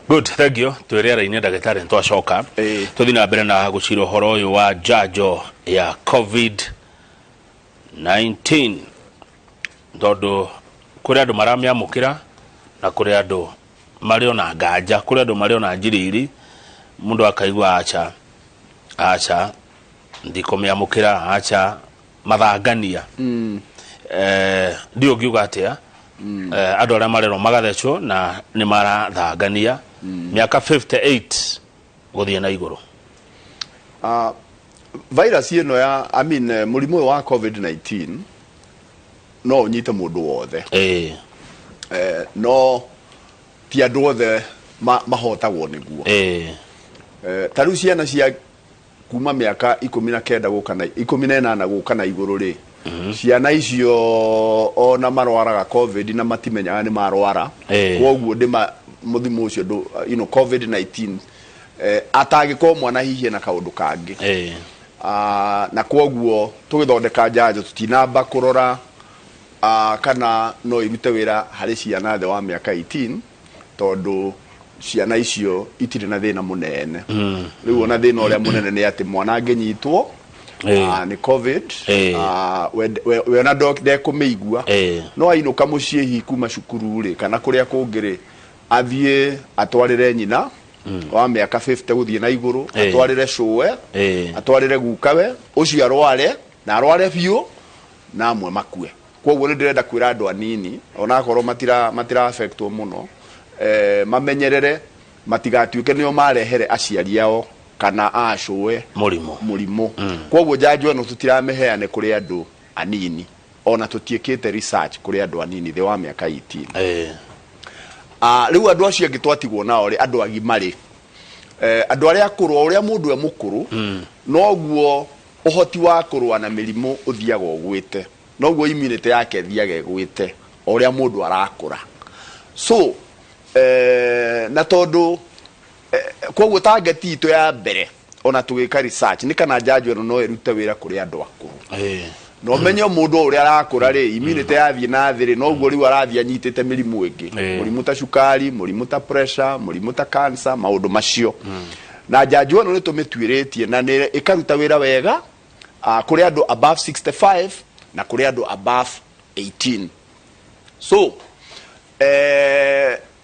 Good, thank you. Twĩ rĩera-inĩ ndagĩtarĩ, nĩ twacoka. Tũthiĩ na mbere na gũcira ũhoro ũyũ wa njanjo ya COVID-19, tondũ kũrĩ andũ maramĩamũkĩra na kũrĩ andũ marĩ ona nganja, kũrĩ andũ marĩ ona njiriri, mũndũ akaigua aca aca ndikũmĩamũkĩra, aca mathangania. Ndiũ ngiuga atĩa? Andũ arĩa marerwo magathecwo na nĩ marathangania, mĩaka 58 gũthiĩ na igũrũ. Virus ĩno ya, I mean, mũrimũ ũyũ wa COVID-19 no ũnyite mũndũ wothe. No ti andũ othe mahotagwo nĩguo. Ta rĩu ciana cia kuma mĩaka 19 gũka na 18 gũka na igũrũ rĩ, ciana icio ona marwaraga COVID na matimenyaga nĩ marwara. Kwoguo ndĩma mũthimo ũcio COVID-19, atangĩkorwo mwana hihi ena kaũndũ kangĩ. Na kwoguo tũgĩthondeka njanjo tũtinamba kũrora kana no irute wĩra harĩ ciana thĩ wa mĩaka 18, tondũ ciana icio itirĩ na thĩna mũnene. Rĩu ona thĩna ũrĩa mũnene nĩ atĩ mwana angĩnyitwo nĩ COVID, we ona ndekũmĩigua. No ainũka mũciĩ hihi kuma cukuru rĩ, kana kũrĩa kũngĩ rĩ, athiĩ atwarĩre nyina wa mĩaka 50 gũthiĩ na igũrũ, atwarĩre cũwe, atwarĩre gukawe ũcio, arware na arware biũ na amwe makue. Koguo nĩ ndĩrenda kwĩra andũ anini, onakorwo matira affectwo mũno, mamenyerere matigatuĩke nĩo marehere aciari ao kana acũwe mũrimũ. Mũrimũ. Koguo njanjo ĩno tũtiramĩheane kũrĩ andũ anini, ona tũtiĩkĩte research kũrĩ andũ anini thĩ wa mĩaka 18. Rĩu andũ acio angĩ twatigwo nao rĩ, andũ agima rĩ, andũ arĩa akũrũ, o ũrĩa mũndũ e mũkũrũ noguo ũhoti wa kũrũa na mĩrimũ ũthiaga ũgwĩte, noguo immunity yake ĩthiaga ĩgwĩte o ũrĩa mũndũ arakũra. So na tondũ koguo target itũ ya mbere ona tũgĩka research nĩ kana njanjo ĩno no ĩrute wĩra kũrĩ andũ akũrũ. Na ũmenye mũndũ o ũrĩa arakũra rĩ, immunity yathiĩ na thĩ rĩ, noguo rĩu arathiĩ anyitĩte mĩrimũ ĩngĩ, mũrimũ ta cukari, mũrimũ ta pressure, mũrimũ ta cancer, maũndũ macio. Na njanjo ĩno nĩ tũmĩtuĩrĩtie na nĩ ĩkaruta wĩra wega kũrĩ andũ above 65 na kũrĩ andũ above 18. So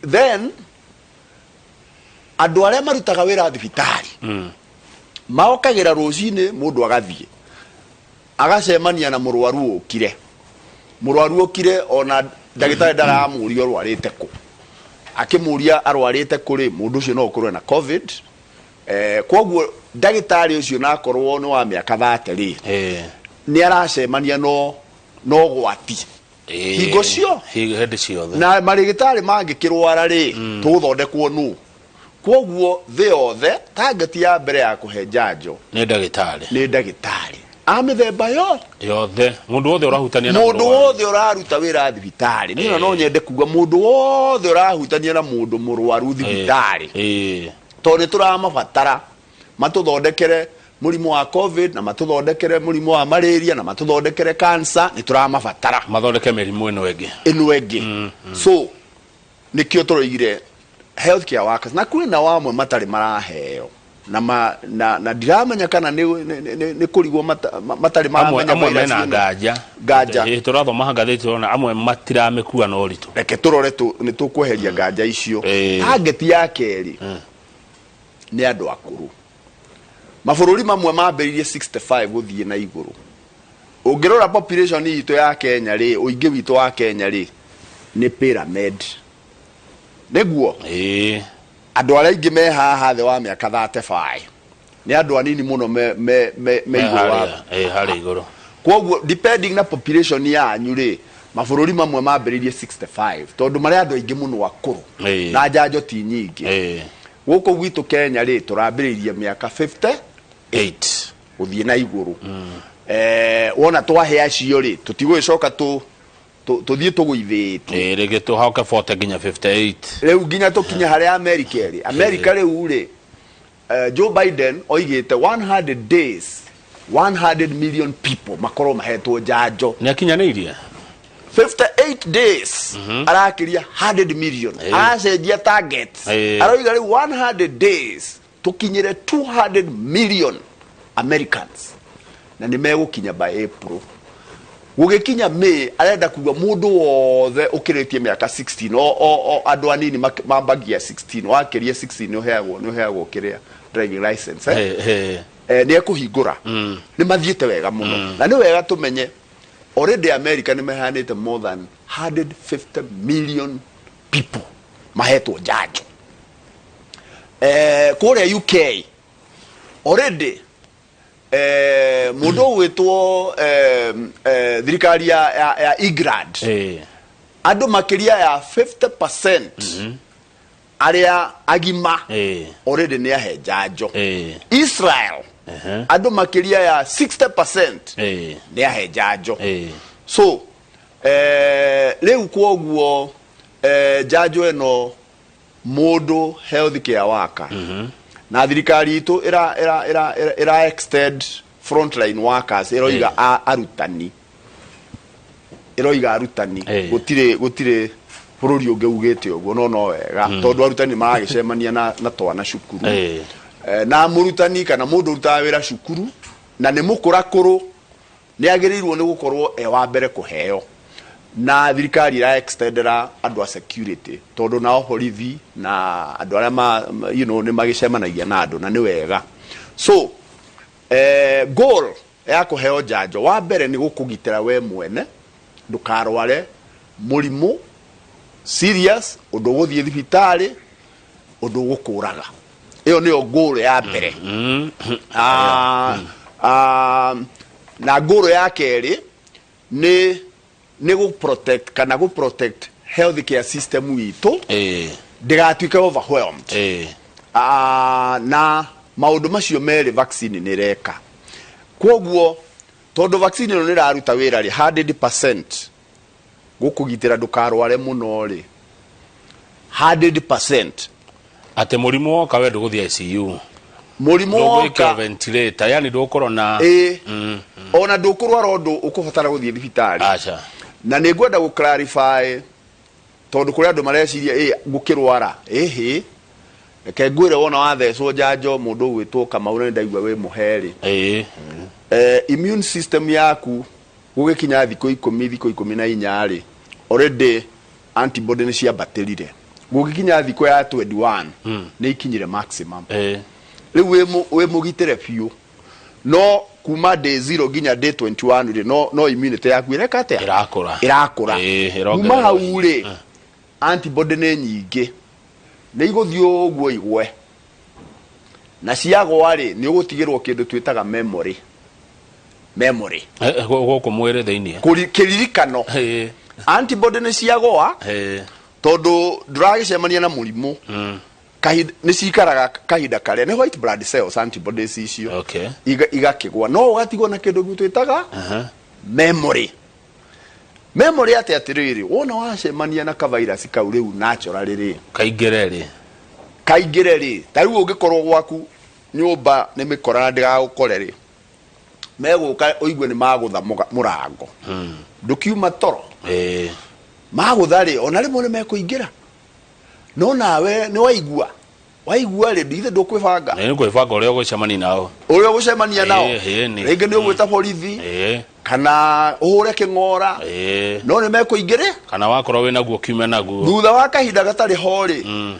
then andũ arĩa marutaga wĩra thibitarĩ maokagĩra rũcinĩ, mũndũ agathiĩ agacemania na mũrwaru ũkire, mũrwaru ũkire ona ndagĩtarĩ ndaramũria ũrwarĩte kũ. Akĩmũria arwarĩte kũ rĩ, mũndũ ũcio no ũkorwo na COVID. Koguo ndagĩtarĩ ũcio nakorwo nĩ wa mĩaka 30 rĩ, nĩ aracemania no ũgwati hingo cio hĩndĩ ciothe. Na marĩgĩtarĩ mangĩkĩrwara rĩ, tũgũthondekwo nũ? Koguo thĩ yothe target ya mbere ya kũhe njanjo nĩ ndagĩtarĩ. Nĩ ndagĩtarĩ a mĩthemba yothe. Yothe, mũndũ wothe ũrahutania na mũndũ mũrwaru. Wothe ũraruta wĩra thibitarĩ. Niĩ no nyende kuga mũndũ wothe ũrahutania na mũndũ mũrwaru thibitarĩ, tondũ nĩ tũramabatara matũthondekere mũrimũ wa COVID na matũthondekere mũrimũ wa malaria na matũthondekere cancer. Nĩ tũramabatara. Mathondeke mĩrimũ ĩno ĩngĩ. Ĩno ĩngĩ. So nĩkĩo tũroigire healthcare workers, na kwĩna wamwe matarĩ maraheo na ndiramenya kana nĩ kũrigwo matarĩ amwe maramenya amwe virus mena ĩno. Nganja. Nganja. Tũrathoma ngathĩti tũrona amwe matiramĩkua na ũritũ. Reke tũrore nĩ tũkweheria nganja icio. Target ya kerĩ nĩ andũ akũrũ. Mabũrũri mamwe mambĩrĩirie 65 gũthiĩ na igũrũ. Ũngĩrora population itũ ya Kenya rĩ, ũingĩ witũ wa Kenya rĩ, nĩ pyramid nĩguo. Andũ arĩa aingĩ me haha thĩ wa mĩaka 35, nĩ andũ anini mũno me igũrũ wa harĩa igũrũ. Koguo depending na population yanyu rĩ, mabũrũri mamwe mambĩrĩirie 65 tondũ marĩ andũ aingĩ mũno akũrũ na njanjo ti nyingĩ. Gũkũ gwitũ Kenya rĩ, tũrambĩrĩirie mĩaka 50 8 gũthiĩ na igũrũ. Wona twahe acio rĩ, tũtigũgĩcoka tũthiĩ tũgũithĩtie. Rĩngĩ tũhoke 40 nginya 58. Rĩu nginya tũkinye harĩa America ĩrĩ. America rĩu rĩ, Joe Biden oigĩte 100 days, 100 million people makorwo mahetwo njanjo. Nĩ akinyanĩirie. 58. 8 days arakiria 100 million. Aracenjia target. Aroiga rĩu 100 days tũkinyĩre 200 million Americans, na nĩ megũkinya by April. Gũgĩkinya May, arenda kuga mũndũ wothe ũkĩrĩtie mĩaka 16, o andũ anini mambagia 16, wakĩria 16 nĩ ũheagwo kĩrĩa, driving license, eh? Eh, nĩ ekũhingũra. Nĩ mathiĩte wega mũno, na nĩ wega tũmenye already America nĩ maheanĩte more than 150 million people mahetwo njanjo. Kũrĩa UK already, mũndũ ũgwĩtwo thirikari ya England, andũ makĩria ya 50% arĩa agima already nĩ ahe njanjo. Israel, andũ makĩria ya 60% nĩ ahe njanjo. So rĩu kwoguo njanjo ĩno, mũndũ health care worker, na thirikari itũ ĩra extend frontline workers, ĩroiga arutani, ĩroiga arutani. Gũtirĩ bũrũri ũngĩ ugĩte ũguo, no wega tondũ arutani maragĩcemania na twana cukuru. Na mũrutani kana mũndũ ũrutaga wĩra cukuru na nĩ mũkũrakũrũ nĩ agĩrĩirwo nĩ gũkorwo e wa mbere kũheo. Na thirikari ĩra extendera andũ a security, tondũ nao borithi na andũ arĩa nĩ magĩcemanagia na andũ, na nĩ wega. So goal ya kũheo njanjo, wa mbere nĩ gũkũgitĩra we mwene ndũkarware mũrimũ serious, ũndũ ũgũthiĩ thibitarĩ, ũndũ ũgũkũraga. Ĩyo nĩyo goal ya mbere. Na goal ya kerĩ nĩ gũ protect kana gũ protect health care system itũ ndĩgatuĩke overwhelmed. Na maũndũ macio merĩ vaccine nĩ ĩreka. Kwoguo tondũ vaccine ĩno nĩ ĩraruta wĩra rĩ 100% gũkũgitĩra ndũkarware mũno rĩ 100%. Atĩ mũrimũ woka, we ndũgũthiĩ ICU? Mũrimũ ndũgwĩkĩrwo woka ventilator, yani ndũgũkorwo na Ĩĩ, ona ndũkũrwara ũndũ ũkũbatara gũthiĩ thibitarĩ. Aca. Na nĩ ngwenda gũ clarify, tondũ kũrĩ andũ mareciria ĩ ngũkĩrwara ĩhĩ. Reke ngwĩre, wona wathecwo njanjo, mũndũ ũgwĩtwo Kamau, na nĩ ndaigua wĩ mũherĩ, immune system yaku gũgĩkinya thikũ 10, thikũ 14 rĩ, already antibody nĩ ciambatĩrire. Gũgĩkinya thikũ ya 21 nĩ ikinyire maximum. Rĩu wĩ mũgitĩre biũ, no kuma day 0 nginya day 21 rĩ, no immunity yaku ĩreka atĩa? Ĩrakũra. Ĩrakũra. Ĩrongerera. Kuma hau rĩ, antibody nĩ nyingĩ, nĩ igũthiĩ ũguo igwe, na ciagwa rĩ, nĩ ũgũtigĩrwo kĩndũ twĩtaga memory. Gũkũ mwĩrĩ thĩinĩ. Kĩririkano. Antibody nĩ ciagwa, tondũ ndũragĩcemania na mũrimũ kahinda, nĩ cikaraga kahinda karĩa nĩ white blood cells, antibodies icio igakĩgwa, no ũgatigwo na kĩndũ twĩtaga memory. Memory atĩ atĩrĩrĩ, wona wacemania na kavirus kau rĩu naturally rĩ, kaingĩre rĩ, kaingĩre rĩ, ta rĩu ũngĩkorwo gwaku nyũmba nĩ mĩkora na ndĩgagũkore rĩ, megũka ũigue nĩ magũtha mũrango, ndũkiuma toro. Magũtha rĩ, ona rĩmwe nĩ mekũingĩra, no nawe nĩ waigua rĩ, ithe ndũkwĩbanga. Nĩ kwĩbanga ũrĩa ũgũcemania nao. Ũrĩa ũgũcemania nao. Ĩĩ, nĩ. Rĩngĩ nĩ ũgwĩta borithi kana ũhũre kĩng'ora, no nĩ mekũingĩrĩ. Kana wakorwo wĩ naguo, kiume naguo. Thutha wa kahinda gatarĩ ho rĩ,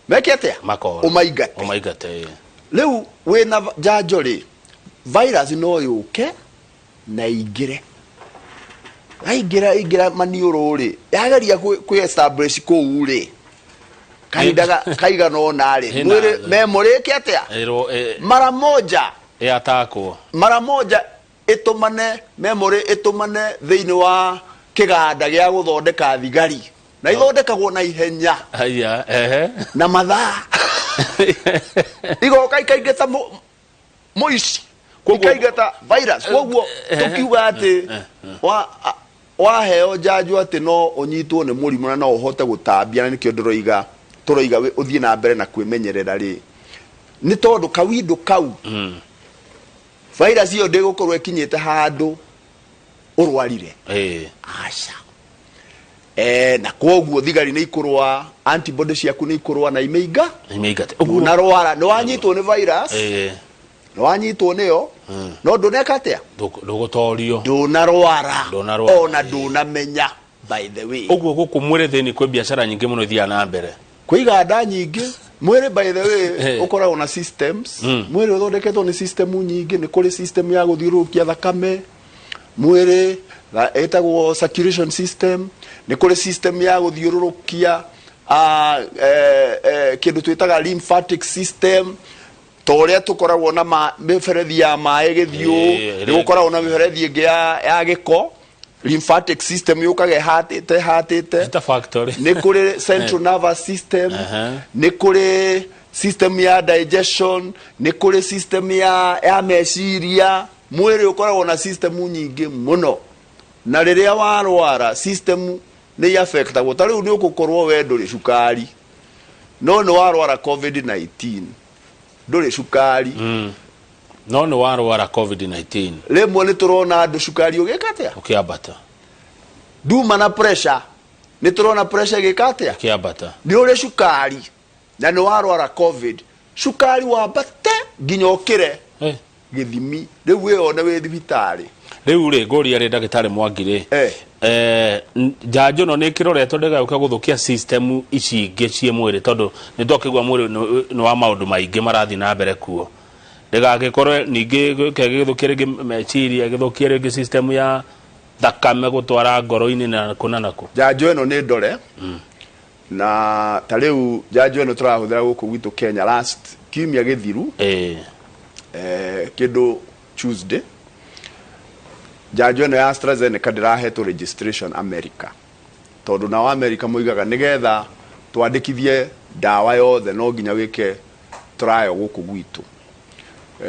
meke atĩa? Makora. Ũmaingate. Ũmaingate, ĩĩ. Rĩu wĩna njanjo rĩ, virus no yũke na ĩingĩre, yaingĩra ĩingĩra maniũrũ rĩ, yageria kwĩ establish kũu rĩ, kahinda kaigana ũna rĩ, Hena- mwĩrĩ memory ĩke atĩa? Ĩrwo Mara moja. Ĩatakwo. Mara moja ĩtũmane memory, ĩtũmane thĩinĩ wa kĩganda gĩa gũthondeka thigari, na ithondekagwo na ihenya. Haya, ehe. Na mathaa igoka ikaingata mũici, ikaingata virus. Koguo tũkiuga atĩ waheo njanjo atĩ no ũnyitwo nĩ mũrimũ na no ũhote gũtambia, na nĩkĩo ndĩroiga tũroiga ũthiĩ na mbere na kwĩmenyerera rĩ, nĩ tondũ kawindo kau virus ĩyo ndĩgũkorwo ĩkinyĩte handũ. Ũrwarire? Ĩĩ. Aca. Na kwoguo thigari nĩ ikũrũa, antibody ciaku nĩ ikũrũa na imĩinga. Imĩingate. Ũguo. Ndũnarwara, nĩ wanyitwo nĩ virus. Nĩ wanyitwo nĩyo, no ndũneka atĩa? Ndũgũtorio. Ndũnarwara. Ndũnarwara. Ona ndũnamenya, by the way. Ũguo gũkũ mwĩrĩ thĩinĩ kwĩ biacara nyingĩ mũno ithiaga na mbere. Kwĩ iganda nyingĩ mwĩrĩ, by the way. Ũkoragwo na systems. Mwĩrĩ ũthondeketwo nĩ system nyingĩ. Nĩ kũrĩ system ya gũthiũrũrũkia thakame mwĩrĩ, ĩtagwo circulation system. Nĩ kũrĩ system ya gũthiũrũrũkia kĩndũ twĩtaga lymphatic system, ta ũrĩa tũkoragwo na mĩberethi ya maĩ gĩthiũ. Nĩ gũkoragwo na mĩberethi ĩngĩ ya gĩko, lymphatic system, yũkaga ĩhatĩte ĩhatĩte. Ta factory. Nĩ kũrĩ central nervous system. Nĩ kũrĩ system ya digestion, nĩ kũrĩ system ya meciria. Mwĩrĩ ũkoragwo na system nyingĩ mũno, na rĩrĩa warwara, system nĩ affectagwo. Ta rĩu nĩ ũgũkorwo we ndũrĩ cukari, no nĩ warwara COVID-19. Ndũrĩ cukari. No nĩ warwara COVID-19. Rĩmwe nĩ tũrona andũ cukari ũgĩka atĩa? Ũkĩambata. Nduma na pressure, nĩ tũrona pressure ĩgĩka atĩa? Ũkĩambata. Nĩ ũrĩ cukari na nĩ warwara COVID, cukari wambate nginya ũkĩre gĩthimi. Rĩu wĩyone wĩ thibitarĩ. Rĩu rĩ, ngũria rĩ, ndagĩtarĩ Mwangi rĩ, njanjo ĩno nĩ ĩkĩroretwo ndĩgagĩũke gũthũkia system ici ingĩ ciĩ mwĩrĩ? Tondũ nĩ twakĩigua mwĩrĩ nĩ wa maũndũ maingĩ marathiĩ na mbere kuo, ndĩgagĩkorwe ningĩ gĩũke gĩgĩthũkie rĩngĩ meciria, gĩthũkie rĩngĩ system ya thakame gũtwara ngoro-inĩ na kũ na nakũ. Njanjo ĩno nĩ ndore, na ta rĩu njanjo ĩno tũrahũthĩra gũkũ gwitũ Kenya, last kiumia gĩthiru, kĩndũ Tuesday, njanjo ĩno ya AstraZeneca ndĩrahetwo registration America, tondũ nao America moigaga nĩgetha twandĩkithie ndawa yothe no nginya wĩke trial gũkũ gwitũ.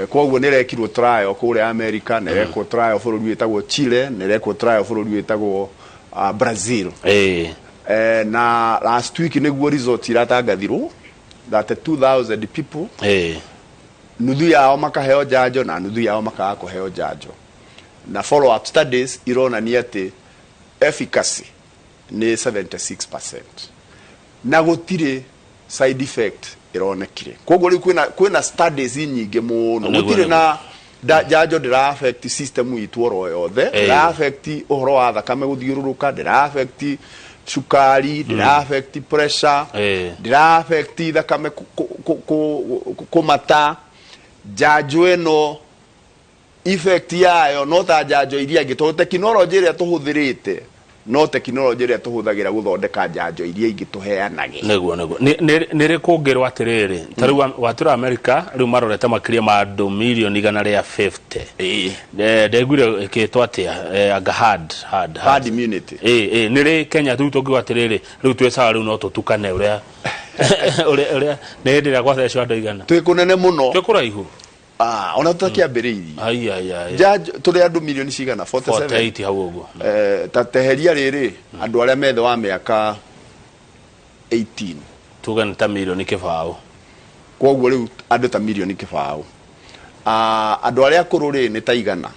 Koguo nĩ ĩrekirwo trial kũrĩa America, nĩ ĩrekwo trial bũrũri wĩtagwo Chile, nĩ ĩrekwo trial bũrũri wĩtagwo Brazil. Na last week nĩguo results iratangathirwo 32,000 people, nuthu yao makaheo njanjo na nuthu yao makaga kũheo njanjo, na follow up studies ironania atĩ efficacy nĩ 76% na gũtirĩ side effect ĩronekire. Koguo rĩu kwĩna studies nyingĩ mũno. Gũtirĩ na njanjo ndĩra affect system itũ oro yothe. Ndĩra affect ũhoro wa thakame gũthiũrũrũka, ndĩra affect cukari, ndĩra affect pressure, ndĩra affect thakame kũmata. Njanjo ĩno effect yayo no ta njanjo iria ingĩ, tondũ tekinoronjĩ ĩrĩa tũhũthĩrĩte no tekinoronjĩ ĩrĩa tũhũthagĩra gũthondeka njanjo iria ingĩ tũheanage. Nĩguo nĩ rĩ kũngĩrwo atĩrĩrĩ, ta rĩu watũra America rĩu marorete makĩria ma andũ milioni 150. Ndaiguire ĩkĩtwo atĩa, anga herd Herd immunity. Ĩ nĩ rĩ Kenya rĩu tũngiuga atĩrĩrĩ, rĩu twĩ sawa, rĩu no tũtukane ũrĩa nĩ hĩndĩ ĩrĩa gwathecwo andũ igana? Twĩ kũnene mũno. Twĩ kũraihu. Ah, ona tũtakĩambĩrĩirie. Ai ai ai. Njanjo, tũrĩ andũ milioni cigana? 47. 48 hau ũguo. Ta teheria rĩrĩ andũ arĩa methĩ wa mĩaka 18. Tuge nĩ ta milioni 20. Koguo rĩu andũ ta milioni 20. Ah, andũ arĩa akũrũ rĩ, nĩ ta igana?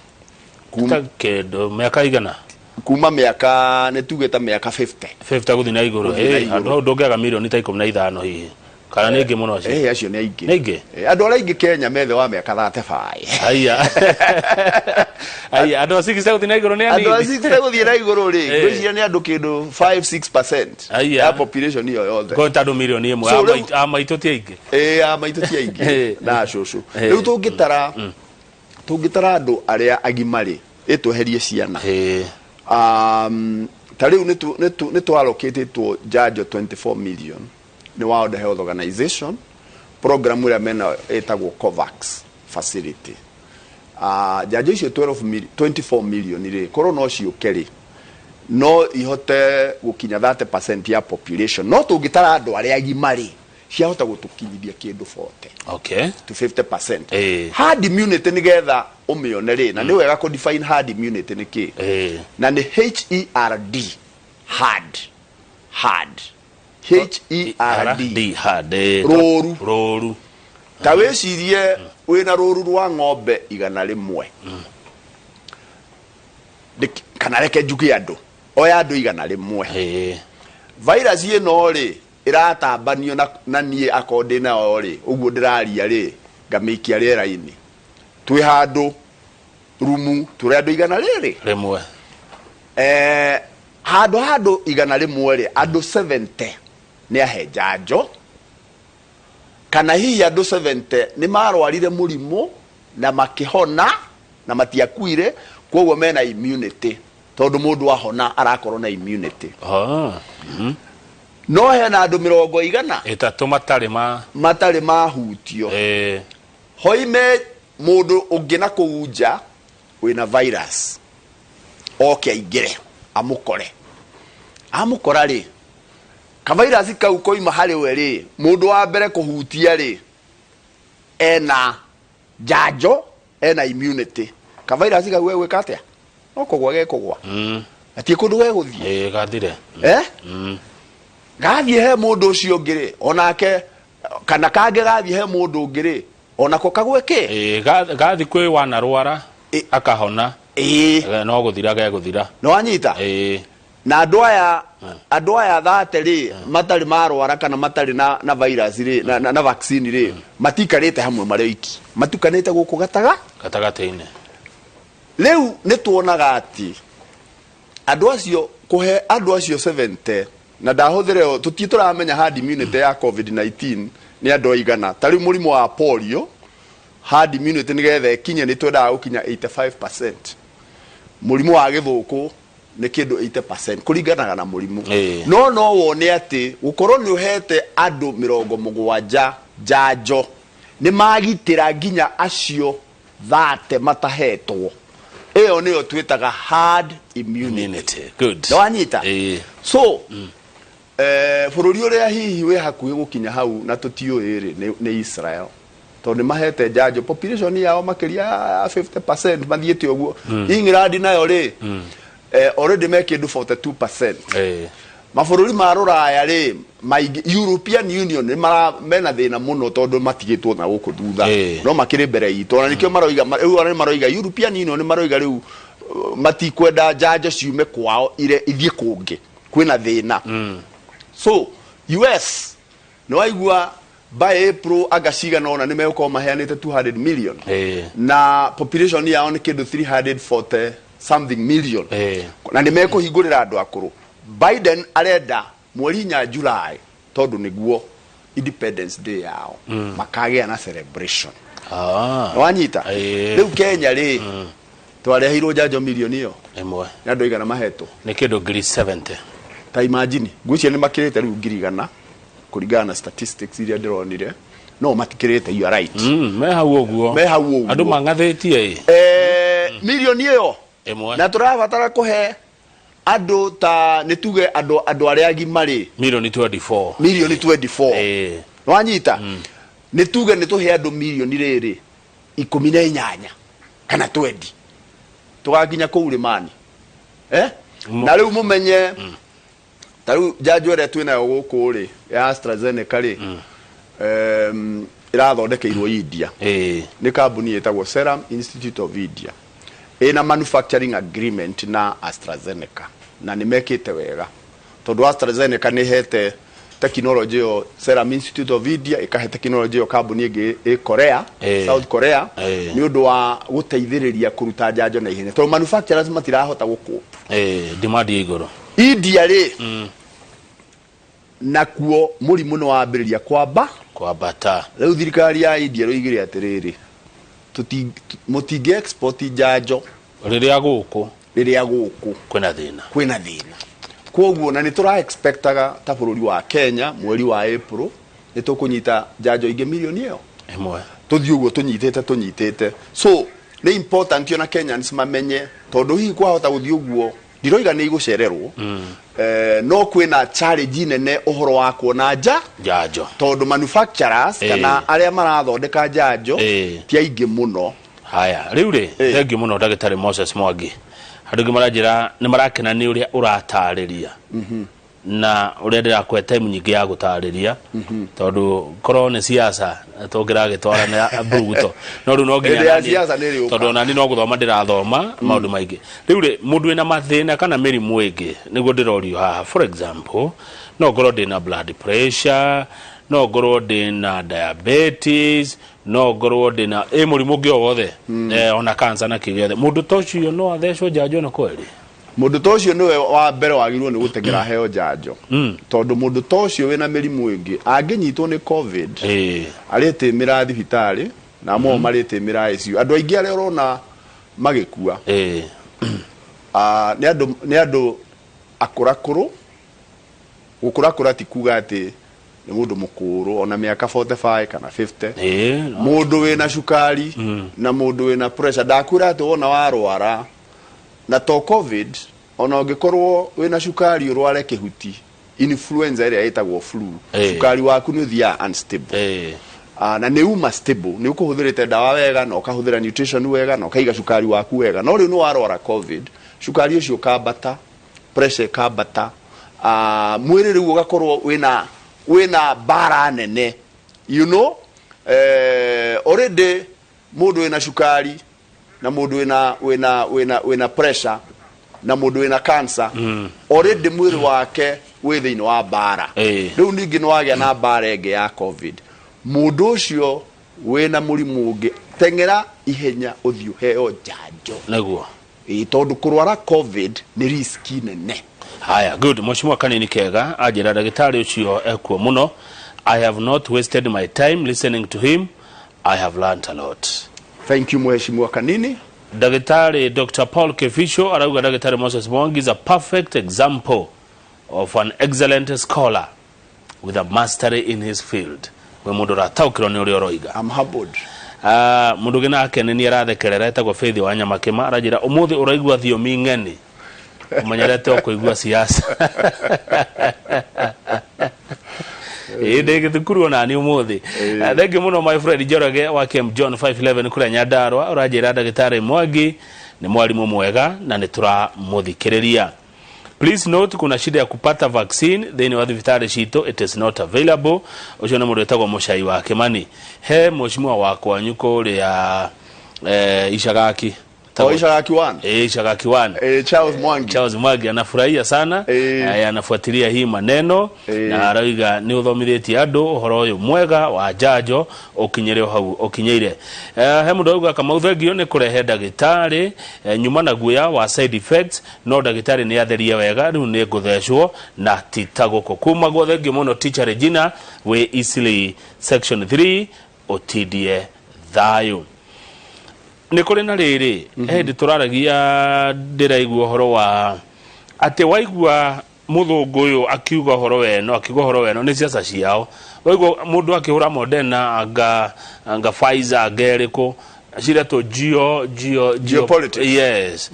Ta kĩndũ mĩaka 100. Kuma mĩaka, nĩ tuge ta mĩaka 50. 50 gũthiĩ na igũrũ. Gũthiĩ na Eh, igũrũ. Andũ hau ndũngĩaga milioni ta 15 hihi, kana nĩ aingĩ mũno acio? Acio nĩ aingĩ. Nĩ aingĩ? Andũ arĩa aingĩ Kenya methĩ wa mĩaka 35. Aya aya, andũ a 60 gũthiĩ na igũrũ nĩ Andũ a anini. 60 gũthiĩ na igũrũ rĩ, ngwĩciria nĩ andũ kĩndũ 5 6% ya population ĩyo yothe. Kwa ta andũ milioni 1. So, A maitũ ti aingĩ. Ĩ, a maitũ ti aingĩ na cũcũ. Rĩu tũngĩtara andũ arĩa agima rĩ, ĩtweherie ciana, ta rĩu nĩ twalokĩtĩtwo njanjo 24 million nĩ World Health Organization, program ĩrĩa mena ĩtagwo COVAX Facility. Njanjo icio 12 24 million rĩ, korwo no ciũke rĩ, no ihote gũkinya 30% ya population, no tũngĩtara andũ arĩa agima rĩ, ciahota gũtũkinyithia kĩndũ 40 to 50%. Herd immunity, nĩgetha ũmĩone rĩ, na nĩ wega kũ define herd immunity nĩ kĩ, na nĩ HERD, herd, herd, HERD. D herd. Rũru. Rũru. Ta wĩcirie wĩna rũru rwa ng'ombe 100. Kana reke njuge andũ, oya andũ 100. Virus ĩno rĩ, ĩratambanio na niĩ akorwo ndĩ nayo rĩ, ũguo ndĩraria rĩ, ngamĩikia rĩera-inĩ. Twĩ handũ rumu tũrĩ andũ igana rĩrĩ rĩmwe. Handũ ha andũ 100 rĩ, andũ 70 nĩ ahe njanjo, kana hihi andũ 70 nĩ marwarire mũrimũ na makĩhona na matiakuire, koguo mena immunity, tondũ mũndũ ahona arakorwo na immunity. No hena andũ mĩrongo igana ĩtatũ matarĩ ma matarĩ mahutio. Hoime mũndũ ũngĩ na kũu nja wĩna virus oke aingĩre amũkore. Amũkora rĩ, ka virus kau koima harĩ we rĩ, mũndũ wa mbere kũhutia rĩ, ena njanjo, ena immunity. Ka virus kau gegwĩka atĩa? No kũgwa gekũgwa. Gatirĩ kũndũ gegũthiĩ. Gathire. Gathiĩ he mũndũ ũcio ũngĩ rĩ, onake, kana kangĩ gathiĩ he mũndũ ũngĩ rĩ, onako kagwe kĩ? Gathi kwĩ wanarwara, akahona. No gũthira gegũthira. Nĩ wanyita? Na andũ aya thate rĩ, matarĩ marwara kana matarĩ na virus rĩ, na vaccine rĩ, matikarĩte hamwe marĩ oiki. Matukanĩte gũkũ gataga? Gatagatĩ-inĩ. Rĩu nĩ tuonaga atĩ andũ acio, kũhe andũ acio 70, na ndahũthĩra ĩyo, tũtirĩ tũramenya herd immunity ya COVID-19 nĩ andũ aigana. Ta rĩu mũrimũ wa polio, herd immunity nĩgetha ĩkinye nĩ twendaga gũkinya 85%. Mũrimũ wa gĩthũkũ nĩ kĩndũ 80% kũringanaga na mũrimũ. No no wone atĩ gũkorwo nĩ ũhete andũ 70 njanjo nĩ magitĩra nginya acio 30 matahetwo. Ĩyo nĩyo twĩtaga herd immunity. Immunity. Good. Nĩ wanyita? So, bũrũri ũrĩa hihi wĩ hakuhĩ gũkinya hau na tũtiũĩ rĩ, nĩ Israel. Tondũ nĩ mahete njanjo population yao makĩria ya 50% mathiĩte ũguo. England nayo rĩ, already me kĩndũ 42%. Mabũrũri ma rũraya rĩ, maingĩ, European Union nĩ mara mena thĩna mũno tondũ matigĩtwo na gũkũ thutha. No makĩrĩ mbere itũ. Ona nĩkĩo maroiga, rĩu ona nĩ maroiga European Union nĩ maroiga rĩu, matikwenda njanjo ciume kwao ire ithiĩ kũngĩ. Kwĩna thĩna. So US nĩ waigua by April anga cigana ũna nĩ megũkorwo maheanĩte 200 million. Na population yao nĩ kĩndũ 340 something million. Na nĩ mekũhingũrĩra andũ akũrũ. Biden arenda mweri 4 July tondũ nĩguo Independence Day yao. Makagĩa na celebration. Wanyita? Rĩu Kenya rĩ, twareheirwo njanjo milioni ĩyo. Ĩmwe. Nĩ andũ aigana mahetwo? Nĩ kĩndũ ngiri 70. Ta imagine, ngwĩciria nĩ makĩrĩte rĩu 100,000 kũringana na statistics iria ndĩronire. No matikĩrĩte, you are right. Me hau ũguo. Me hau ũguo. Andũ mang'athĩtie ĩ. Milioni ĩyo. Ĩmwe. Na tũrabatara kũhe andũ ta nĩ tuge andũ arĩa agima rĩ. Milioni 24. Milioni 24. Wanyita? Nĩ tuge nĩ tũhe andũ milioni rĩrĩ 18 kana 20. Tũgakinya kũu rĩmani. Na rĩu mũmenye, ta rĩu njanjo ĩrĩa twĩnayo gũkũ rĩ, ya AstraZeneca rĩ, ĩrathondekeirwo India. Nĩ kambuni ĩtagwo Serum Institute of India. Ĩna manufacturing agreement na AstraZeneca na nĩ mekĩte wega tondũ AstraZeneca nĩ ĩhete tekinoronjĩ ĩyo Serum Institute of India, ĩkahe tekinoronjĩ ĩyo kambuni ĩngĩ ĩ Korea, South Korea, nĩ ũndũ wa gũteithĩrĩria kũruta njanjo na ihenya tondũ manufacturers matirahota gũkũ. Demand ĩ igũrũ. India rĩ, nakuo mũrimũ nĩ wambĩrĩria kwamba kwambata. Rĩu thirikari ya India rũigire atĩrĩrĩ, mũtingĩ export njanjo rĩrĩa gũkũ rĩrĩa gũkũ kwĩna thĩna. Kwĩna thĩna. Koguo na nĩ tũra expectaga ta bũrũri wa Kenya mweri wa April nĩ tũkũnyita njanjo ingĩ milioni ĩyo ĩmwe. Tũthiĩ ũguo tũnyitĩte tũnyitĩte. So nĩ important ona Kenyans mamenye tondũ hihi kwahota gũthiĩ ũguo, ndiroiga nĩ igũcererwo, no kwĩna challenge nene ũhoro wa kuona njanjo tondũ manufacturers kana arĩa marathondeka njanjo ti aingĩ mũno. Haya, rĩu rĩ, thengiũ mũno ndagĩtarĩ Moses Mwangi. Andũ aingĩ maranjĩra nĩ marakena nĩ ũrĩa ũratarĩria. Na ũrĩa ndĩrakũhe time nyingĩ ya gũtarĩria, tondũ korwo nĩ siasa tũngĩragĩtwara na mbuguto, no rĩu no nginya Hĩndĩ ya naniĩ- siasa nĩ ĩrĩũka. Tondũ onani no gũthoma ndĩrathoma maũndũ maingĩ. Rĩu rĩ, mũndũ wĩna mathĩna kana mĩrimũ ĩngĩ nĩguo ndĩrorio haha. For example, no ngorwo ndĩna blood pressure, no ngorwo ndĩna diabetes, no ngorwo ndĩna ĩ mũrimũ ũngĩ o wothe, ona cancer na kĩ gĩothe, mũndũ ta ũcio no athecwo njanjo ĩno kweri? Mũndũ ta ũcio nĩwe wa mbere wagĩrĩirwo nĩ gũteng'era aheo njanjo, tondũ mũndũ ta ũcio wĩna mĩrimũ ĩngĩ angĩnyitwo nĩ COVID arĩtĩmĩra thibitarĩ na amwe ao marĩtĩmĩra ICU. Andũ aingĩ arĩa ũrona magĩkua nĩ andũ akũrakũrũ. Gũkũrakũra ti kuga atĩ nĩ mũndũ mũkũrũ ona mĩaka 45 kana 50. No. Mũndũ wĩna cukari na mũndũ wĩna pressure, ndakwĩra atĩ wona warwara na to COVID, ona ũngĩkorwo wĩna cukari ũrware kĩhuti, influenza ĩrĩa ĩtagwo flu, cukari waku nĩ ũthiaga unstable. Na nĩ uma stable, nĩ ũkũhũthĩrĩte ndawa wega na ũkahũthĩra nutrition wega na ũkaiga cukari waku wega, no rĩu nĩ warwara COVID, cukari ũcio ũkambata, pressure ĩkambata, mwĩrĩ rĩu ũgakorwo wĩna mbara nene, already mũndũ wĩna cukari na mũndũ wĩna pressure na mũndũ wĩna cancer, already mwĩrĩ wake wĩ thĩinĩ wa mbara. Rĩu ningĩ nĩ wagĩa na mbara ĩngĩ ya COVID. Mũndũ ũcio wĩna mũrimũ ũngĩ, teng'era ihenya ũthiĩ ũheo njanjo. Ĩĩ, tondũ kũrwara COVID nĩ risk nene. Haya, good. Mheshimiwa Kanini Kega anjĩra ndagĩtarĩ ũcio ekuo mũno. I have not wasted my time listening to him. I have learnt a lot. Thank you, Mheshimiwa Kanini. Ndagĩtarĩ Dr. Paul Kefisho arauga Ndagĩtarĩ Moses Mwangi is a perfect example of an excellent scholar with a mastery in his field. We mũndũ ũrataũkĩrwo nĩ ũrĩa ũroiga. I'm humbled. Mũndũ ũngĩ nake nĩ niĩ arathekerera, etagwo Faith wa Nyamakĩma, aranjĩra ũmũthĩ ũraigua thiomi ng'eni, ũmenyerete o kũigua siasa. Ĩĩ, ndĩ gĩthukuru onani ũmũthĩ. Thank you mũno, my friend Njoroge wa Kem John 511 kũrĩa Nyandarua, ũranjĩra ndagĩtarĩ Mwangi nĩ mwarimũ mwega na nĩ tũramũthikĩrĩria. Please note, kuna shida ya kupata vaccine thĩinĩ wa thibitarĩ citũ, it is not available. Ũcio nĩ mũndũ wĩtagwo Mũcai wa Kĩmani. He mheshimiwa wa kwanyu kũrĩa Icagaki. Oh, Icagaki 1. Icagaki 1. Charles Mwangi. Charles Mwangi anafurahia sana. Anafuatilia hii maneno na arauga nĩ ũthomithĩtie andũ ũhoro ũyũ mwega wa njanjo ũkinyĩre o hau ũkinyĩire. He mũndũ auga, Kamau, thengio nĩ kũrehe ndagĩtarĩ, nyuma na guoya wa side effects, no ndagĩtarĩ nĩ atherie wega, rĩu nĩ ngũthecwo na ti ta gũkũ kumagwo. Thengio mũno, teacher Regina wĩ Eastleigh section 3, ũtindie thayũ. Nĩ kũrĩ na rĩrĩ hĩndĩ tũraragia, ndĩraigua ũhoro wa atĩ waigua mũthũngũ ũyũ akiuga ũhoro weno, akiuga ũhoro weno nĩ ciaca ciao. Waigua mũndũ akĩhũra Moderna, anga Pfizer, anga ĩrĩkũ ciretwo geo Geopolitics. Yes.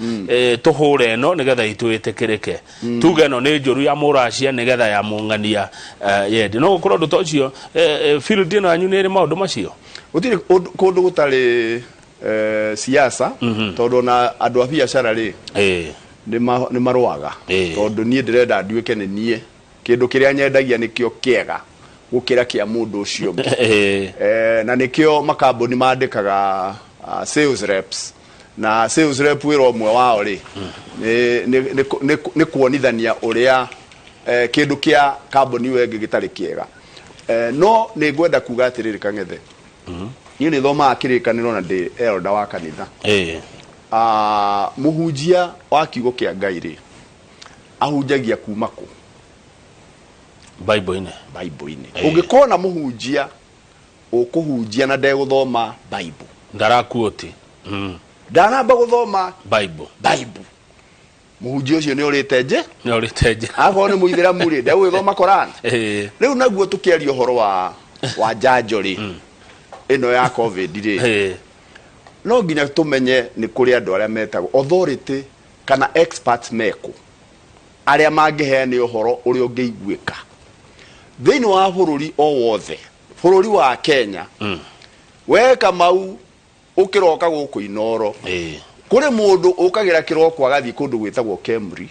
Tũhũre ĩno nĩgetha itũ ĩtĩkĩrĩke, tuge ĩno nĩ njũru ya mũracia nĩgetha ya mũng'ania yendi. No gũkorwo ũndũ ta ũcio, field ĩno yanyu nĩ ĩrĩ maũndũ macio? Gũtirĩ kũndũ gũtarĩ siasa, tondũ ona andũ a biacara rĩ, nĩ marũaga, tondũ niĩ ndĩrenda nduĩke nĩ niĩ kĩndũ kĩrĩa nyendagia nĩkĩo kĩega gũkĩra kĩa mũndũ ũcio ũngĩ. Na nĩkĩo makambuni mandĩkaga sales reps, na sales rep wĩra ũmwe wao rĩ nĩ kuonithania ũrĩa kĩndũ kĩa kambuni ĩyo ĩngĩ gĩtarĩ kĩega. No nĩ ngwenda kuga atĩrĩrĩ, Kang'ethe, niĩ nĩ thomaga kĩrĩkanĩro na ndĩ elder wa kanitha. Mũhunjia wa kiugo kĩa Ngai rĩ, ahunjagia kuma kũ? Bible-inĩ. Bible-inĩ. Ũngĩkona mũhunjia ũkũhunjia na ndegũthoma Bible, ndarakuoti. Ndanamba gũthoma Bible. Bible, mũhunjia ũcio nĩ ũrĩte nje. Nĩ ũrĩte nje. Akorwo nĩ mũithĩramu rĩ, ndegũgĩthoma Koran. Rĩu naguo tũkĩaria ũhoro wa njanjo rĩ, ĩno ya COVID rĩ, no nginya tũmenye nĩ kũrĩ andũ arĩa metagwo authority kana experts mekũ, arĩa mangĩheana ũhoro ũrĩa ũngĩiguĩka thĩinĩ wa bũrũri o wothe. Bũrũri wa Kenya, we Kamau, ũkĩroka gũkũ Inoro, kũrĩ mũndũ ũkagĩra kĩroko agathiĩ kũndũ gwĩtagwo Kemri.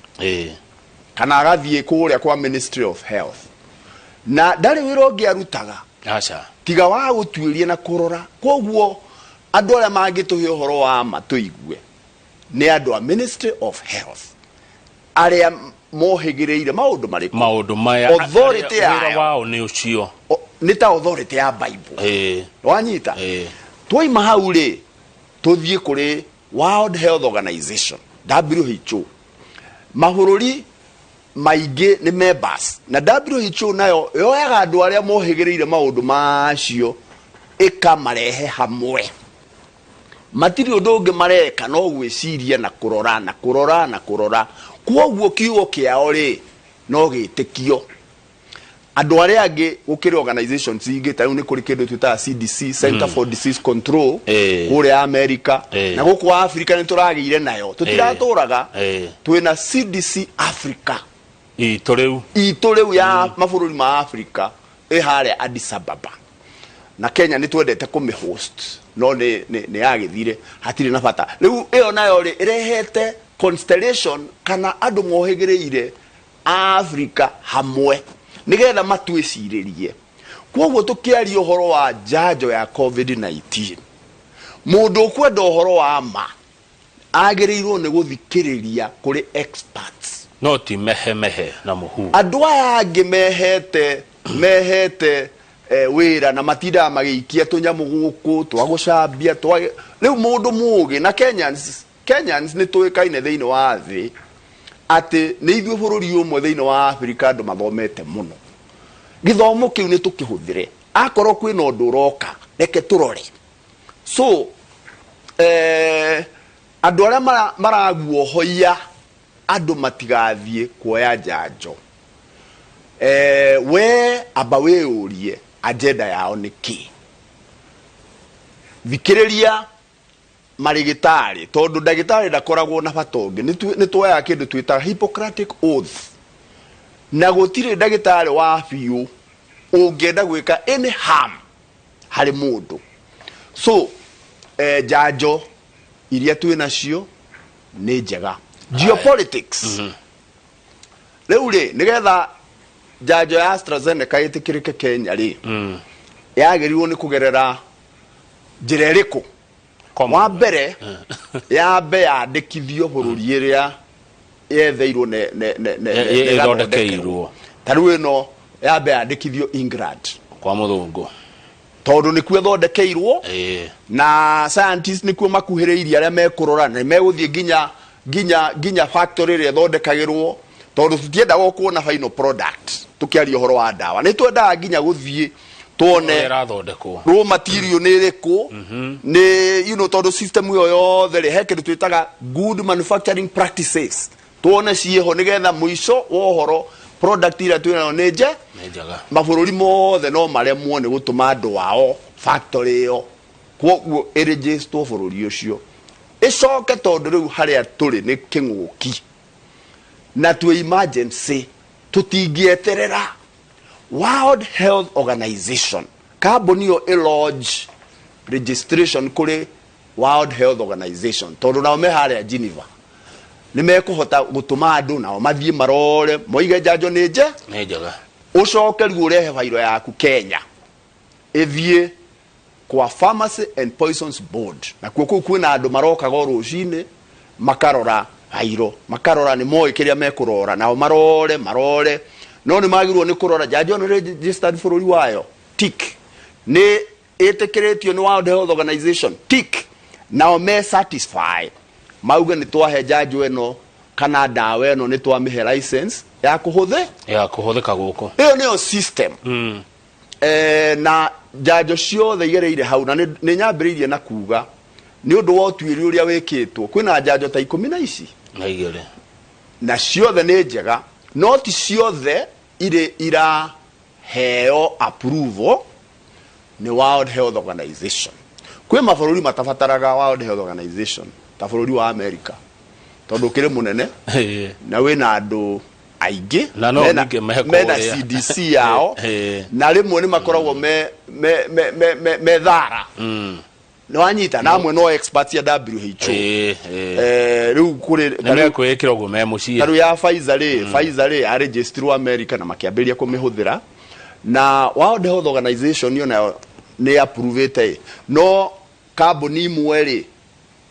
Kana agathiĩ kũrĩa kwa Ministry of Health, na ndarĩ wĩra ũngĩ arutaga Aca. tiga wa gũtuĩria na kũrora. Koguo andũ arĩa mangĩtũhe ũhoro wa ma tũigue nĩ andũ a Ministry of Health arĩa mohĩgĩrĩire maũndũ marĩkũ? Maũndũ maya. Authority wĩra yayo. Wao nĩ ũcio. Nĩ ta authority ya Bible. Wanyita? Twaima hau rĩ, tũthiĩ kũrĩ World Health Organization, WHO. Mabũrũri maingĩ nĩ members, na WHO nayo yoyaga andũ arĩa mohĩgĩrĩire maũndũ macio ĩkamarehe hamwe. Matirĩ ũndũ ũngĩ mareka no gwĩciria na kũrora na kũrora na kũrora. Kwoguo kiugo kĩao rĩ, no gĩtĩkio. Andũ arĩa angĩ, gũkĩrĩ organizations ingĩ, ta rĩu nĩ kũrĩ kĩndũ twĩtaga CDC, Center for Disease Control, kũrĩa America. Na gũkũ Africa nĩ tũragĩire nayo, tũtiratũraga. Twĩna CDC Africa. Itũ rĩu. Itũ rĩu ya mabũrũri ma Africa ĩ harĩa Addis Ababa, na Kenya nĩ twendete kũmĩ host, no nĩ yagĩthire, hatirĩ na bata rĩu. Ĩyo nayo rĩ, ĩrehete constellation kana andũ mohĩgĩrĩire a Africa hamwe nĩgetha matwĩcirĩrie. Kwoguo tũkĩaria ũhoro wa njanjo ya COVID-19, mũndũ ũkwenda ũhoro wa ma agĩrĩirwo nĩ gũthikĩrĩria kũrĩ experts. No ti mehemehe na mũhu. Andũ aya angĩ mehete wĩra na matindaga magĩikia tũnyamũ gũkũ twa gũcambia twa rĩu mũndũ mũgĩ na Kenyans nĩ tũĩkaine thĩinĩ wa thĩ atĩ nĩ ithuĩ bũrũri ũmwe thĩinĩ wa Afrika andũ mathomete mũno. Gĩthomo kĩu nĩ tũkĩhũthĩre. Akorwo kwĩna ũndũ ũroka, reke tũrore. So andũ arĩa maraguohoia andũ matigathiĩ kuoya njanjo, we amba wĩyũrie agenda yao nĩ kĩ. Thikĩrĩria marĩgĩtarĩ, tondũ ndagĩtarĩ ndakoragwo na bata ũngĩ. Nĩ tuoyaga kĩndũ twĩtaga Hippocratic Oath, na gũtirĩ ndagĩtarĩ wa biũ ũngĩenda gwĩka any harm harĩ mũndũ. So njanjo iria twĩ nacio nĩ njega. Geopolitics rĩu rĩ, nĩgetha njanjo ya AstraZeneca ĩtĩkĩrĩke Kenya rĩ, yagĩrĩirwo nĩ kũgerera njĩra ĩrĩkũ? Wa mbere, yambe yandĩkithio bũrũri ĩrĩa yetheirwo ne ĩthondekeirwo. Ta rĩu ĩno yambe yandĩkithio England. Kwa mũthũngũ. Tondũ nĩkuo ĩthondekeirwo. Na scientists nĩkuo makuhĩrĩirie, arĩa mekũrora na megũthiĩ nginya factory ĩrĩa ĩthondekagĩrwo, tondũ tũtiendaga o kuona final product. Tũkĩaria ũhoro wa ndawa, nĩ twendaga nginya gũthiĩ tuone ũrĩa ĩrathondekwo, raw material nĩ ĩrĩkũ, nĩ tondũ system ĩyo yothe rĩ, he kĩndũ twĩtaga good manufacturing practices, tuone ciĩho nĩgetha mũico wa ũhoro product ĩrĩa twĩnayo nĩ nje nĩ njega. Mabũrũri mothe no maremwo nĩ gũtũma andũ ao factory ĩyo, kwoguo ĩrĩgĩstwo bũrũri ũcio ĩcoke, tondũ rĩu harĩa tũrĩ nĩ kĩng'ũki na twĩ emergency, tũtingĩeterera World Health Organization. Kambuni ĩyo ĩ-lodge registration kũrĩ World Health Organization, tondũ nao me harĩa Geneva, nĩ mekũhota gũtũma andũ nao mathiĩ marore, moige njanjo nĩ nje nĩ njega. Ũcoke rĩu ũrehe bairo yaku Kenya, ĩthiĩ kwa Pharmacy and Poisons Board. Nakuo kũu kwĩna andũ marokaga o rũcinĩ makarora bairo, makarora, nĩ moĩ kĩrĩa mekũrora, nao marore marore, no nĩ magĩrĩirwo nĩ kũrora njanjo ĩno nĩ registered bũrũri wayo, tick, nĩ ĩtĩkĩrĩtio nĩ World Health Organization, tick, nao me satisfy, mauge nĩ twahe njanjo ĩno kana ndawa ĩno, nĩ twamĩhe license ya kũhũthĩ ya kũhũthĩka gũkũ. Ĩyo nĩyo system. Na njanjo ciothe igereire hau, na nĩ nyambĩrĩirie na kuga nĩ ũndũ wa ũtuĩria ũrĩa wĩkĩtwo, kwĩna njanjo ta ikũmi na ici na igĩrĩ, na ciothe nĩ njega, no ti ciothe irĩ iraheo approval nĩ World Health Organization. Kwĩ mabũrũri matabataraga World Health Organization, ta bũrũri wa America, tondũ ũkĩrĩ mũnene na wĩna andũ aingĩ. Na no ningĩ me mena kũrĩa. CDC yao. Na rĩmwe nĩ makoragwo me thara. Nĩwanyita? Na amwe no experts ya WHO. Ĩĩ, ĩĩ. Rĩu kũrĩ Nĩ mekwĩĩkĩra ũguo me mũciĩ. Ta rĩu ya Pfizer rĩ, Pfizer rĩ yarĩnjĩstirwo America na makĩambĩrĩria kũmĩhũthĩra, na World Health Organization yo nayo nĩ approve-ĩte ĩ, no kambuni imwe rĩ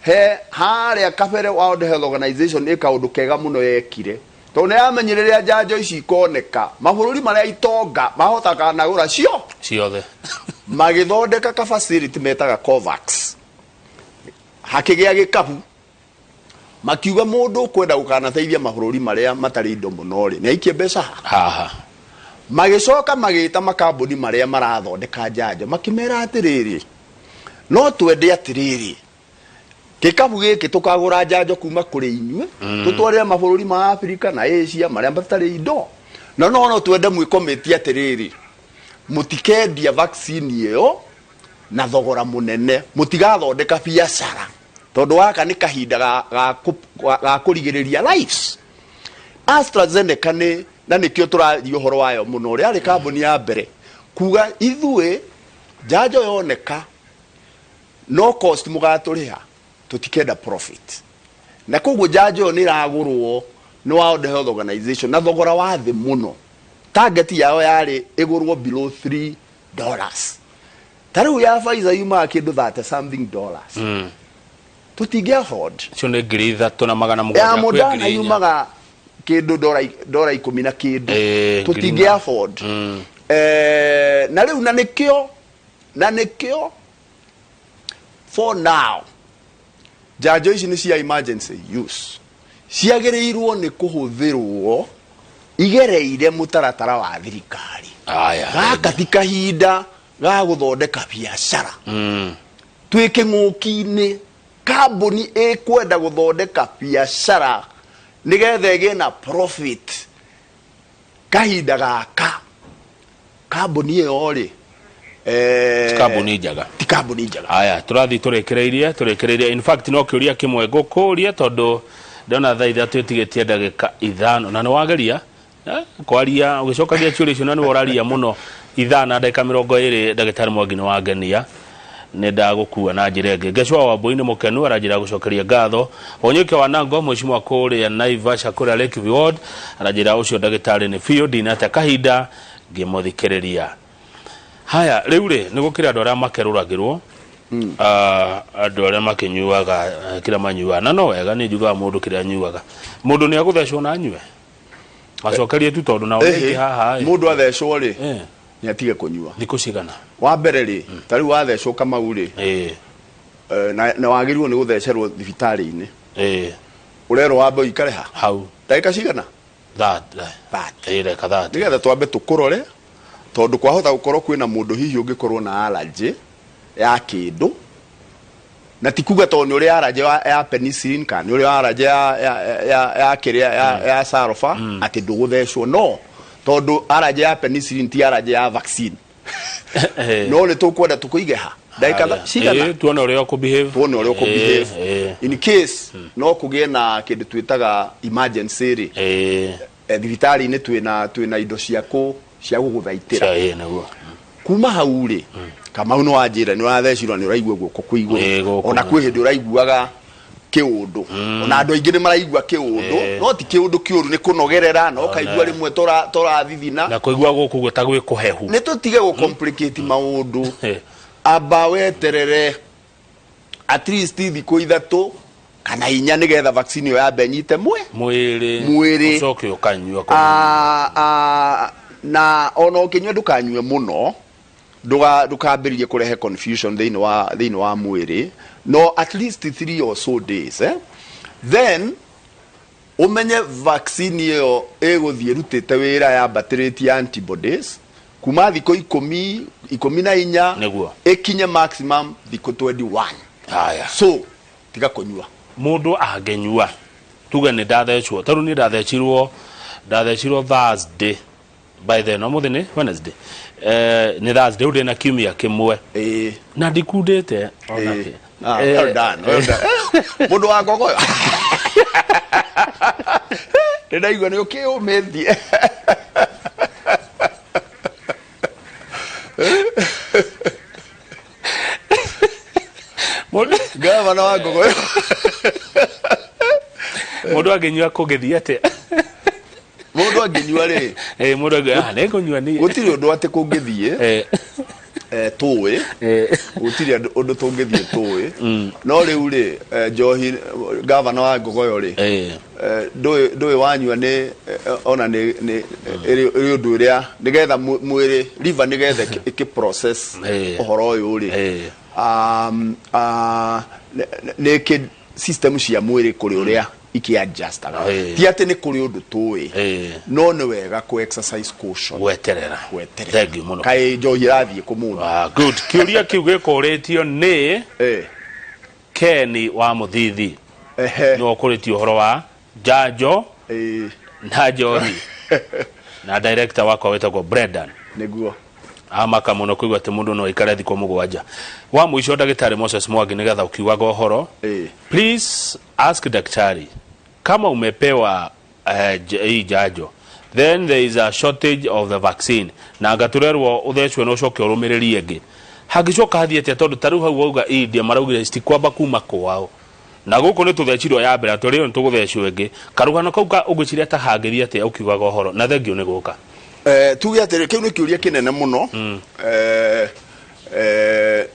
he harĩa kabere. World Health Organization ĩ kaũndũ kega mũno yekire, tondũ nĩ yamenyire rĩrĩa njanjo ici ikoneka, mabũrũri marĩa itonga mahotaga nagũra cio ciothe. Magĩthondeka ka facility metaga COVAX, hakĩgĩa gĩkabu, makiuga mũndũ ũkwenda gũkanateithia mabũrũri marĩa matarĩ indo mũno rĩ, nĩ aikie mbeca haha. Haha. Magĩcoka magĩta makambuni marĩa marathondeka njanjo, makĩmera atĩrĩrĩ, no twende atĩrĩrĩ, gĩkabu gĩkĩ tũkagũra njanjo kuma kũrĩ inyuĩ, tũtwarĩre mabũrũri ma Afrika na Asia marĩa matarĩ indo, na no twende mwĩkomĩtie atĩrĩrĩ, mũtikendia vaccine ĩyo na thogora mũnene, mũtigathondeka biacara, tondũ gaka nĩ kahinda ga kũrigĩrĩria lives. AstraZeneca nĩ na nĩkĩo tũraria ũhoro wayo mũno, yarĩ kambuni ya mbere kuga ithuĩ njanjo yoneka no cost mũgatũrĩha, tũtikenda profit, na koguo njanjo ĩyo nĩ ĩragũrwo nĩ World Health Organization na thogora wa thĩ mũno. Target yao yarĩ ĩgũrwo below $3. Ta rĩu ya Pfizer yumaga kĩndũ 30 something dollars, tũtingĩ afford. Icio nĩ 3700. Ya kwĩ Moderna 4000. Yumaga kĩndũ dora ikũmi na kĩndũ. Ngiri Tũtingĩ afford. Na rĩu na nĩkĩo for now njanjo ici nĩ cia emergency use, ciagĩrĩirwo nĩ kũhũthĩrwo igereire mũtaratara wa thirikari. Aya. Gaka ti kahinda ga gũthondeka biacara. Twĩ kĩng'ũki-inĩ, kambuni ĩkwenda gũthondeka biacara nĩgetha ĩgĩe na profit kahinda gaka, kambuni ĩyo rĩ, Ti kambuni njega. Ti kambuni njega. Aya, tũrathiĩ tũrĩkĩrĩirie. In fact, no kĩũria kĩmwe ngũkũria, tondũ ndona thaa 3 ĩtigĩtie ndagĩka 5, na nĩ wageria kwaria ũgĩcokagia ciũria icio, na nĩwe ũraria mũno ithaa na ndagĩka 20. Ndagĩtarĩ Mwangi, nĩ wangenia, nĩ ndagũkua na njĩra ĩngĩ. Ngecwa wa Mbui nĩ mũkenu, aranjĩra gũcokeria ngatho. Wonyũke wa Nango, mheshimiwa kũrĩa Naivasha, kũrĩa Lakeview Ward, aranjĩra ũcio ndagĩtarĩ nĩ biũ, ndinate kahinda ngĩmũthikĩrĩria. Haya, rĩu rĩ, nĩ gũkĩrĩ andũ arĩa makerũragĩrwo, andũ arĩa makĩnyuaga kĩrĩa manyuaga, na no wega, niĩ njugaga mũndũ kĩrĩa anyuaga, mũndũ nĩ agũthecwo na anyue, acokerie tu, tondũ nao nĩ haha ĩ. Mũndũ athecwo rĩ, nĩ atige kũnyua. Thikũ cigana? Wa mbere rĩ, ta rĩu wathecwo Kamau rĩ, na wagĩrĩirwo nĩ gũthecerwo thibitarĩ-inĩ, ũrerwo wambe ũikare ha hau ndagĩka cigana? 30. 30. Ĩ, ndagĩka 30. Nĩgetha twambe tũkũrore, tondũ kwahota gũkorwo kwĩna mũndũ hihi ũngĩkorwo na allergy ya kĩndũ, na ti kuga tondũ nĩ ũrĩ allergy ya penicillin kana nĩ ũrĩ allergy ya kĩrĩa ya sulfur atĩ ndũgũthecwo, no tondũ allergy ya penicillin ti allergy ya vaccine. No nĩ tũkwenda tũkũige ha ndagĩka cigana. Tuone ũrĩa ũkũ-behave. Tuone ũrĩa ũkũ-behave. In case no kũgĩe na kĩndũ twĩtaga emergency rĩ, thibitarĩ-inĩ twĩna indo cia gũgũthaitĩra. Cia, nĩguo. Kuma hau rĩ, Kamau, nĩ wanjĩra nĩ ũrathecirwo, nĩ ũraigua guoko kwĩ igũrũ. Gũkũ. Ona kwĩ hĩndĩ ũraiguaga kĩũndũ, ona andũ aingĩ nĩ maraigua kĩũndũ, no ti kĩũndũ kĩũru, nĩ kũnogerera, na ũkaigua rĩmwe tũrathithina. Na kũigua gũkũ ũguo ta gwĩ kũhehu. Nĩ tũtige gũ complicate maũndũ. Amba weterere at least thikũ 3 kana 4 nĩgetha vaccine ĩyo yambe ĩnyite mwe mwĩrĩ. Mwĩrĩ. Ũcoke ũkanyua. Na ona ũkĩnyua ndũkanyue mũno, ndũkambĩrĩrie kũrehe confusion thĩinĩ wa mwĩrĩ, no at least 3 or so days, eh? Then ũmenye vaccine ĩyo ĩgũthiĩ ĩrutĩte wĩra yambatĩrĩtie antibodies kuma thikũ 10, 14, ĩkinye maximum thikũ 21. Haya. So tiga kũnyua. Mũndũ angĩnyua, tuge nĩ ndathecwo, tarĩu niĩ ndathecirwo Thursday, by then ũmũthĩ nĩ Wednesday, nĩ Thursday, rĩu ndĩna kiumia kĩmwe na ndikundĩte ona kĩ. Ah, well done, well done. Mũndũ wa ngogoyo nĩ ndaigua nĩ ũkĩũmĩtie. Gavana wa Ngogoyo. Mũndũ angĩnyua kũngĩthiĩ atĩa? Mũndũ angĩnyua rĩ, Eh, mũndũ angĩ ah, nĩngũnyua niĩ. Gũtirĩ ũndũ atĩ kũngĩthiĩ tũĩ gũtirĩ ũndũ tũngĩthiĩ tũĩ. No rĩu rĩ, njohi, gavana wa Ngogoyo rĩ, ndũĩ wanyua nĩ ona nĩ ĩrĩ ũndũ ũrĩa nĩgetha mwĩrĩ, liver, nĩgetha ĩkĩ process ũhoro ũyũ rĩ, nĩ ĩkĩ system cia mwĩrĩ kũrĩ ũrĩa ikĩ adjustaga. Ti atĩ nĩ kũrĩ ũndũ tũĩ, no nĩ wega kũ exercise caution. Gweterera. Gweterera. Thank you mũno. Kaĩ njohi ĩrathiĩ kũ mũndũ? Ah, good. Kĩũria kĩu gĩkũrĩtio nĩ Ken wa Mũthithi. Nĩwe ũkũrĩtie ũhoro wa njanjo na njohi, na director wakwa wĩtagwo Brendan. Nĩguo. Amaka mũno kũigua atĩ mũndũ no aikare thikũ 7. Wa mũico, ndagĩtarĩ Moses Mwangi, nĩgetha ũkiugaga ũhoro, please ask daktari, kama umepewa hii njanjo, then there is a shortage of the vaccine, na anga tũrerwo ũthecwo na ũcoke ũrũmĩrĩrie ĩngĩ, hangĩcoka hathiĩ atĩa? Tondũ ta rĩu hau wauga India maraugire citikwamba kuma kwao, na gũkũ nĩ tũthecirwo ya mbere, tũrĩo nĩ tũgũthecwo ĩngĩ. Karũgano kau ka ũngĩciria ta hangĩthiĩ atĩa ũkiugaga ũhoro? Na thengio nĩ gũka. Tuge atĩrĩ, kĩu nĩ kĩũria kĩnene mũno.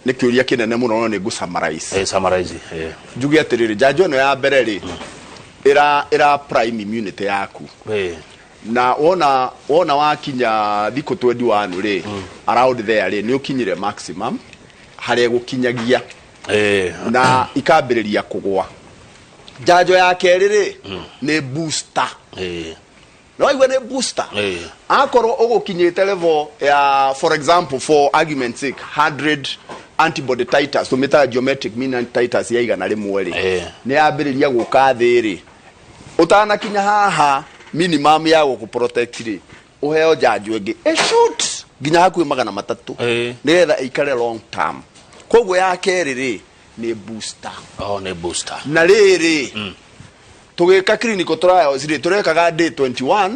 Nĩ kĩũria kĩnene mũno, no nĩ ngũ summarize. Summarize. Njuge atĩrĩrĩ, njanjo ĩno ya mbere rĩ, ĩra prime immunity yaku, na wona wakinya thikũ 21 rĩ, around there rĩ, nĩ ũkinyire maximum harĩa ĩgũkinyagia, na ikambĩrĩria kũgwa. Njanjo ya kerĩ rĩ, nĩ booster. Na waigua nĩ booster, akorwo ũgũkinyĩte level ya, for example, for argument sake, 100 antibody titers, tũmĩtaga geometric mean titers, ya 100 rĩ, nĩ yambĩrĩria gũka thĩ rĩ, ũtanakinya haha minimum ya gũkũ protect rĩ, ũheo njanjo ĩngĩ ĩshoot nginya hakuhĩ 300, nĩgetha ĩikare long term. Koguo ya kerĩ rĩ, nĩ booster. Oh, nĩ booster. Na rĩrĩ, tũgĩka clinical trials rĩ, tũrekaga day 21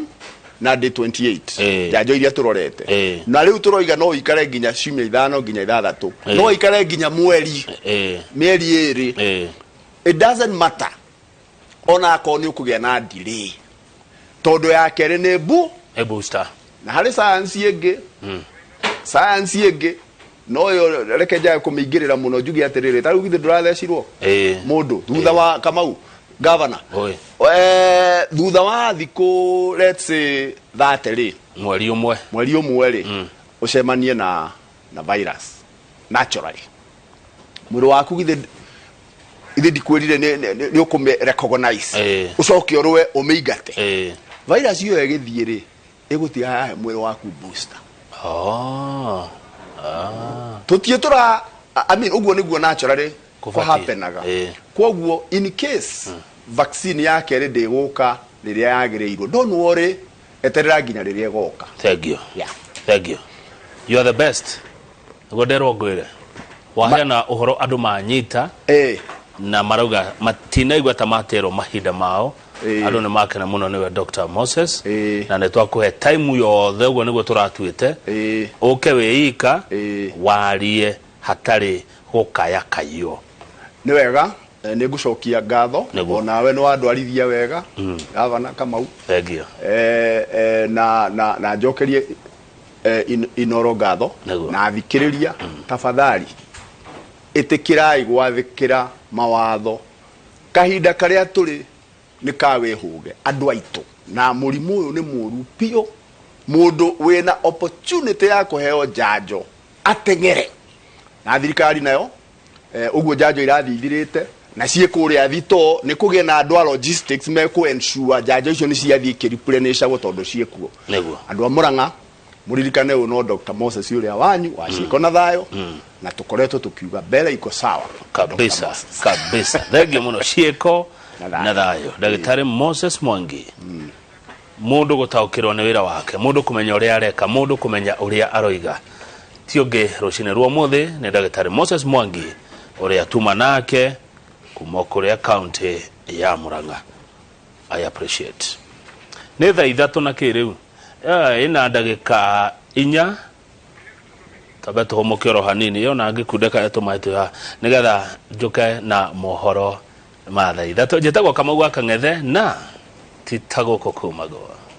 na day 28, njanjo iria tũrorete. Na rĩu tũroiga no ikare nginya ciumia 5 nginya 6, no ikare nginya mweri, mĩeri 2. It doesn't matter ona akorwo nĩ ũkũgĩa na delay, tondũ ya kerĩ nĩ bu Nĩ booster. Na harĩ science ĩngĩ, science ĩngĩ no yo reke njage kũmĩingĩrĩra mũno. Njuge atĩrĩrĩ, ta rĩu githĩ ndũrathecirwo mũndũ thutha wa Kamau, governor? Oi. Thutha wa thikũ, let's say 30 rĩ, mweri ũmwe. Mweri ũmwe rĩ, ũcemanie na virus naturally, mwĩrĩ waku, githĩ ndikwĩrire nĩ ũkũmĩ recognize, ũcoke ũrũe ũmĩingate. Virus ĩyo ĩgĩthiĩ rĩ, ĩgũtiga yahe mwĩrĩ waku booster. Oh. Ah. Tũtiĩ tũra, I mean, ũguo nĩguo naturally Kũbatiĩ. kũhappenaga. Kwoguo in case vaccine ya kerĩ ndĩgũka rĩrĩa yagĩrĩirwo, don't worry, eterera nginya rĩrĩa ĩgoka. Thank you. Yeah. Thank you. You are the best. Nĩguo nderwo ngwĩre. Waheana ũhoro andũ manyita, na marauga matinaigua ta materwo mahinda mao. Andũ nĩ makena mũno nĩwe Dr. Moses, na nĩ twakũhe time yothe, ũguo nĩguo tũratuĩte, ũke wĩika, warie hatarĩ gũkaya kayo. Nĩ wega. Nĩ ngũcokia ngatho. Nĩguo. Onawe nĩ wandwarithia wega, gavana Kamau. Thank you. Na njokerie Inoro ngatho. Nĩguo. Na athikĩrĩria, tafadhali ĩtĩkĩrai gwathĩkĩra mawatho. Kahinda karĩa tũrĩ nĩ ka wĩhũge, andũ aitũ, na mũrimũ ũyũ nĩ mũru biũ. Mũndũ wĩna opportunity ya kũheo njanjo ateng'ere, na thirikari nayo, ũguo njanjo irathiĩ ithirĩte na ciĩ kũrĩa thitoo, nĩ kũgĩe na andũ a logistics mekũ ensure njanjo icio nĩ ciathiĩ ikĩreplenishagwo tondũ ciĩkuo. Andũ a Mũrang'a, mũririkane ũyũ no Dr. Moses ũrĩa wanyu wa ciĩko na thayũ, na tũkoretwo tũkiuga mbere iko sawa. Kabisa. Dr. Moses. Kabisa, thank you muno. Ciĩko na thayũ. Na thayũ. Ndagĩtarĩ Moses Mwangi, mũndũ gũtaũkĩrwo nĩ wĩra wake, mũndũ kũmenya ũrĩa areka, mũndũ kũmenya ũrĩa aroiga, ti ũngĩ rũcinĩ rwa ũmũthĩ nĩ ndagĩtarĩ Moses Mwangi, ũrĩa tuma nake kuma kũrĩa kaunti ya Murang'a. I appreciate. Nĩ thaa 3 na kĩ rĩu, ĩna ndagĩka 4. Twambe tũhũmũke oro hanini yona ngĩkundĩka tũmaĩ twĩ haha nĩgetha njũke na mohoro ma thaa 3. Njĩtagwo Kamau wa Kang'ethe na ti ta gũkũ kumagwo.